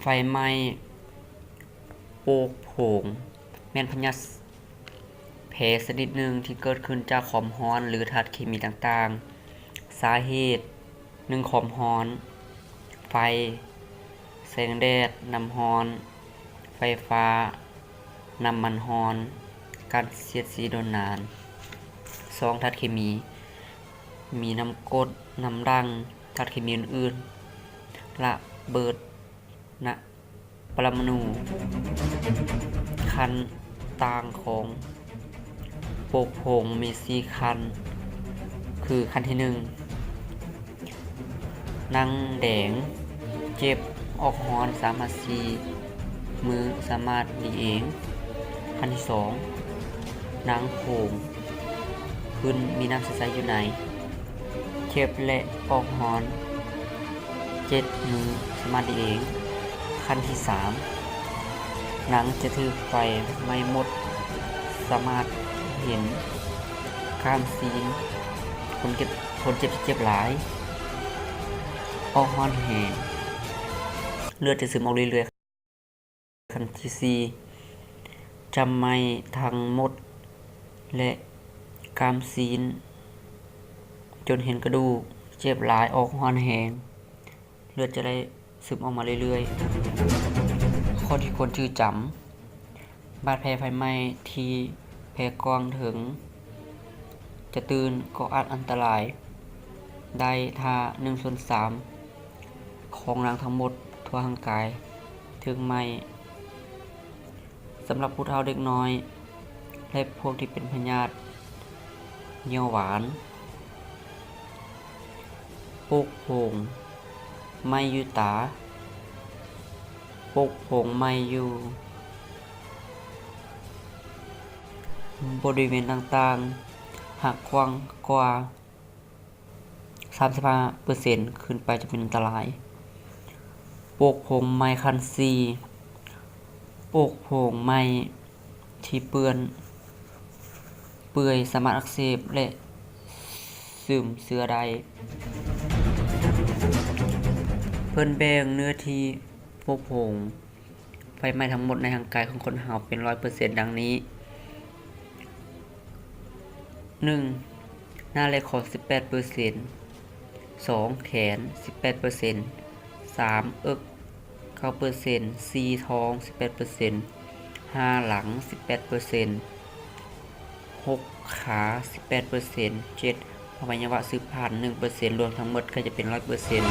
ໄຟໄໝ້ໂປກໂພງ ແມ່ນພະຍາດແພ້ຊະນິດໜຶ່ງທີ່ເກີດຂຶ້ນຈາກຄວາມຮ້ອນ ຫຼື ທາດເຄມີຕ່າງໆ. ສາເຫດ: ໜຶ່ງ ຄວາມຮ້ອນ, ໄຟ, ແສງແດດ, ນ້ຳຮ້ອນ, ໄຟຟ້າ, ນ້ຳມັນຮ້ອນ, ການສຽດສີດົນນານ. ສອງ ທາດເຄມີ: ມີນ້ຳກົດ, ນ້ຳດ່າງ, ທາດເຄມີອື່ນໆ ລະເບີດນະປະລະມະນູ. ຂັ້ນຕ່າງຂອງໂປກໂພງມີສີ່ຂັ້ນ ຄື ຂັ້ນທີໜຶ່ງ ໜັງແດງ, ເຈັບ, ອອກຮ້ອນສາມຫາສີ່ມື້ສາມາດດີເອງ. ຂັ້ນທີສອງ ໜັງໂພງຂຶ້ນ, ມີນ້ຳໃສໆຢູ່ໃນ, ເຈັບ ແລະ ອອກຮ້ອນເຈັດມື້ສາມາດດີເອງ. ຂັ້ນທີສາມ ໜັງຈະຖືກໄຟໄໝ້ໝົດ, ສາມາດເຫັນກ້າມຊີ້ນ, ຄົນເຈັບ ຄົນເຈັບຈະເຈັບຫຼາຍ, ອອກຮ້ອນແຮງ, ເລືອດຈະຊຶມອອກເລື້ອຍໆ. ຂັ້ນທີສີ່ ຈະໄໝ້ທັງໝົດ ແລະ ກ້າມຊີ້ນ ຈົນເຫັນກະດູກ, ເຈັບຫຼາຍ, ອອກຮ້ອນແຮງ, ເລືອດຈະໄຫຼຊຶມອອກມາເລື້ອຍໆ. ຂໍ້ທີ່ຄວນຈື່ຈຳ: ບາດແຜໄຟໄໝ້ທີ່ແຜ່ກ້ອງເຖິງຈະຕື່ນກໍອາດອັນຕະລາຍໄດ້ຖ້າໜຶ່ງສ່ວນສາມຂອງໜັງທັງໝົດທົ່ວຮ່າງກາຍຖືກໄໝ້. ສຳລັບຜູ້ເຖົ້າ, ເດັກນ້ອຍ ແລະ ພວກທີ່ເປັນພະຍາດຍ່ຽວຫວານ. ໂປກໂພງໄໝ້ຢູ່ຕາ. ໂປກໂພງໄໝ້ຢູ່ບໍລິເວນຕ່າງໆ ຫາກກວ້າງກວ່າສາມສິບຫ້າເປີເຊັນຂຶ້ນໄປຈະເປັນອັນຕະລາຍ. ໂປກໂພງໄໝ້ຂັ້ນສີ່ ໂປກໂພງໄໝ້ທີ່ເປື້ອນເປື່ອຍສາມາດອັກເສບ ແລະ ຊຶມເຊື້ອໄດ້. ເພິ່ນແບ່ງເນື້ອທີ່ໂປກໂພງ ໄຟໄໝ້ທັງໝົດໃນຮ່າງກາຍຂອງຄົນເຮົາເປັນຮ້ອຍເປີເຊັນດັ່ງນີ້: ໜຶ່ງ ໜ້າ ແລະ ຄໍ ສິບແປດເປີເຊັນ, ສອງ ແຂນ ສິບແປດເປີເຊັນ, ສາມ ເອິກ ເກົ້າເປີເຊັນ, ສີ່ ທ້ອງ ສິບແປດເປີເຊັນ, ຫ້າ ຫຼັງ ສິບແປດເປີເຊັນ, ຫົກ ຂາ ສິບແປດເປີເຊັນ, ເຈັດ ອະໄວຍະວະສືບພັນ ໜຶ່ງເປີເຊັນ, ລວມທັງໝົດກໍຈະເປັນຮ້ອຍເປີເຊັນ.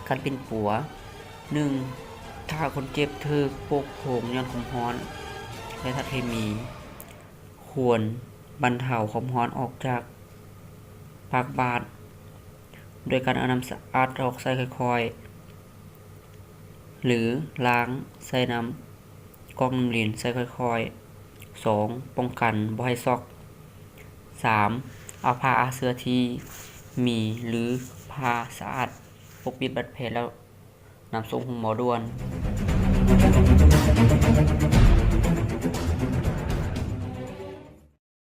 ການປິ່ນປົວ: ໜຶ່ງ ຖ້າຄົນເຈັບຖືກໂປກໂພງຍ້ອນຄວາມຮ້ອນ ແລະ ທາດເຄມີ, ຄວນບັນເທົາຄວາມຮ້ອນອອກຈາກປາກບາດ ໂດຍການເອົານ້ຳສະອາດອອກໃສ່ຄ່ອຍໆ ຫຼື ລ້າງໃສ່ນ້ຳ ກອກນ້ຳລິນໃສ່ຄ່ອຍໆ. ສອງ ປ້ອງກັນບໍ່ໃຫ້ຊັອກ. ສາມ ເອົາຜ້າອາເຊື້ອທີ່ມີ ຫຼື ຜ້າສະອາດປົກປິດບາດແຜແລ້ວນຳສົ່ງໂຮງໝໍດ່ວນ.